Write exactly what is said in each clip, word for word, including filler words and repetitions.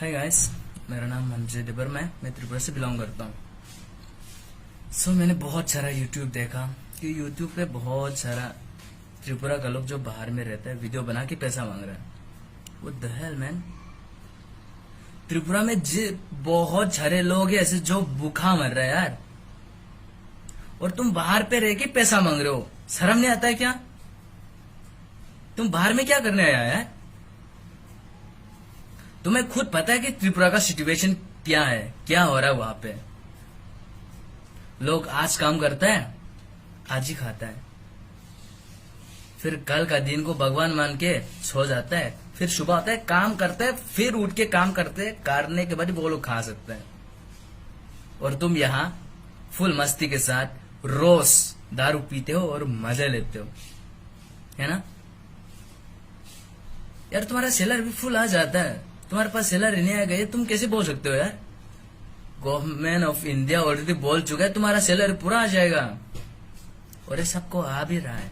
Hi guys, मेरा नाम मंजय देवर्मा है, मैं त्रिपुरा से बिलोंग करता हूँ। सो मैंने बहुत सारा यूट्यूब देखा कि यूट्यूब पे बहुत सारा त्रिपुरा का लोग जो बाहर में रहता है वीडियो बना के पैसा मांग रहा है। What the hell man? Tripura में जे बहुत सारे लोग हैं ऐसे जो भूखा मर रहे हैं यार, और तुम बाहर पे रह के पैसा मांग रहे हो। शर्म नहीं आता है क्या? तुम बाहर में क्या करने आया है? तुम्हें खुद पता है कि त्रिपुरा का सिचुएशन क्या है, क्या हो रहा है वहां पे। लोग आज काम करता है, आज ही खाता है, फिर कल का दिन को भगवान मान के सो जाता है, फिर सुबह होता है, काम करता है, फिर उठ के काम करते हैं, करने के बाद वो लोग खा सकते हैं। और तुम यहाँ फुल मस्ती के साथ रोज दारू पीते हो और मजा लेते हो, है ना? यार, तुम्हारा सैलरी भी फुल आ जाता है, तुम्हारे पास सैलरी नहीं आएगा, ये तुम कैसे बोल सकते हो यार? गवर्नमेंट ऑफ इंडिया ऑलरेडी बोल चुका है तुम्हारा सैलरी पूरा आ जाएगा, और ये सबको आ भी रहा है,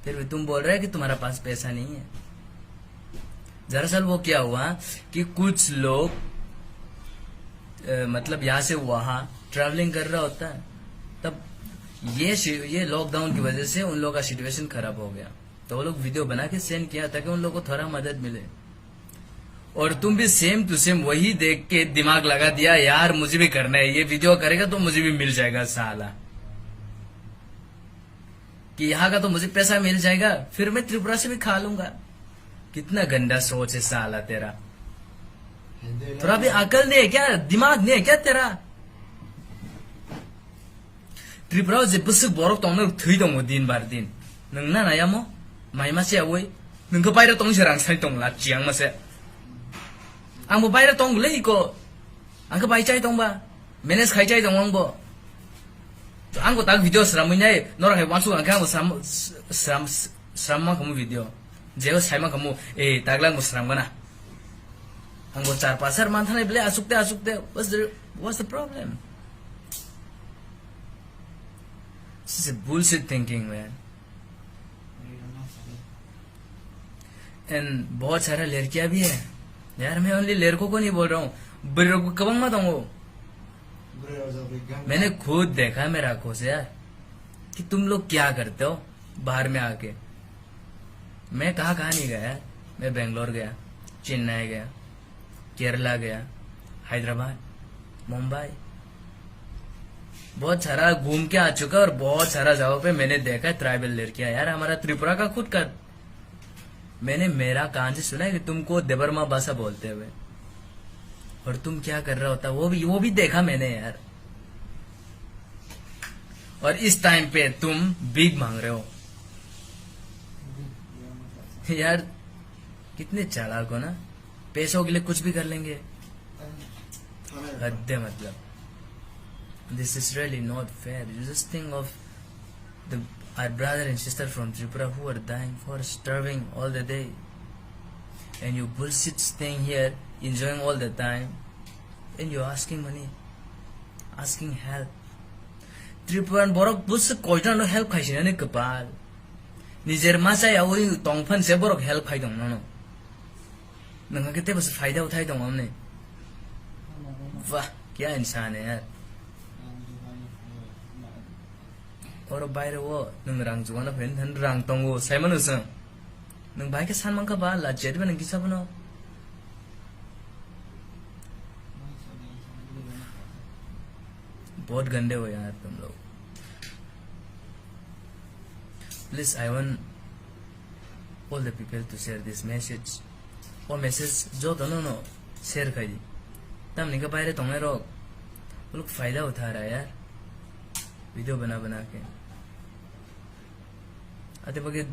फिर भी तुम बोल रहे हैं कि तुम्हारा पास पैसा नहीं है। दरअसल वो क्या हुआ कि कुछ लोग, अ, मतलब, यहाँ से वहाँ ट्रैवलिंग कर रहा होता है, तब ये सि-, ये लॉकडाउन की वजह से उन लोगों का सिचुएशन खराब हो गया, तो वो लोग वीडियो बना के सेंड किया ताकि उन लोगों को थोड़ा मदद मिले। और तुम भी सेम टू सेम वही देख के दिमाग लगा दिया, यार, मुझे भी करना है, ये वीडियो करेगा तो मुझे भी मिल जाएगा साला, कि यहाँ का तो मुझे पैसा मिल जाएगा, फिर मैं त्रिपुरा से भी खा लूंगा। कितना गंदा सोच है साला तेरा। थोड़ा भी अकल नहीं है क्या, दिमाग नहीं है क्या तेरा? Tripura o je bwswk borok tongno thwi tongo din bar din. Nwng na nai amo? Mai ma se awi. Nwng khe baire tong se rang sai tong la chiang ma se. Ang bo baire tong le iko. Ang khe bai chai tong ba. Manage khai chai tong ang bo. To ang bo tak video sramwi nai. Norok hai wansuk ang khe ang bo sram, sram, sram ma khamu video. Jeo sai ma khamu. Eh, taglang bo sram gana. Ang bo char pas har man thanai bele asuk te asuk te. What's the, what's the problem? This is a bullshit thinking, man. And बहुत सारा लड़कियां भी है यार, मैं ओनली लड़कों को नहीं बोल रहा हूँ, बुरे को कबंग मत होंगो। मैंने खुद देखा मेरा आंखों से यार कि तुम लोग क्या करते हो बाहर में आके। मैं कहाँ कहाँ नहीं गया यार, मैं बेंगलोर गया, चेन्नई गया, केरला गया, हैदराबाद, मुंबई, बहुत सारा घूम के आ चुका और बहुत सारा जगहों पे मैंने देखा है ट्राइबल लड़कियां। यार, हमारा त्रिपुरा का खुद का, मैंने मेरा कान से सुना है कि तुमको देबरमा भाषा बोलते हुए, और तुम क्या कर रहा होता, वो भी, वो भी देखा मैंने यार। और इस टाइम पे तुम भीख मांग रहे हो यार, कितने चालाक हो ना, पैसों के लिए कुछ भी कर लेंगे। हद है मतलब। This is really not fair. You just think of the, our brother and sister from Tripura who are dying for starving all the day, and you bullshit staying here, enjoying all the time, and you're asking money, asking help. Tripuran borok busu koitano help khaisinani kwpal. Nijer masa yawi tongphan se borok help khai tong nono. Nang ke tebo se faida uthai tong amne. Wah, kya insaan hai yaar. Oro baire o nwng rang jugana phaini thani rang tongo, saimano chwng. Nwng bai khe san mankha ba, lajjiyadi ba nwng kisa phano. बहुत गंदे हो यार तुम लोग। Please, I want all the people to share this message. O message joto no no share khai di. Tamni khe baire tongnai rok uluk faida utha ra yaar. Video bana bana khe. Ate bagwi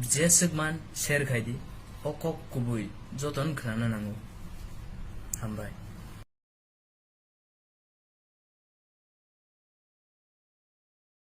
jeswk man share khai di. O kok kubui joto no khna nango. Hambai.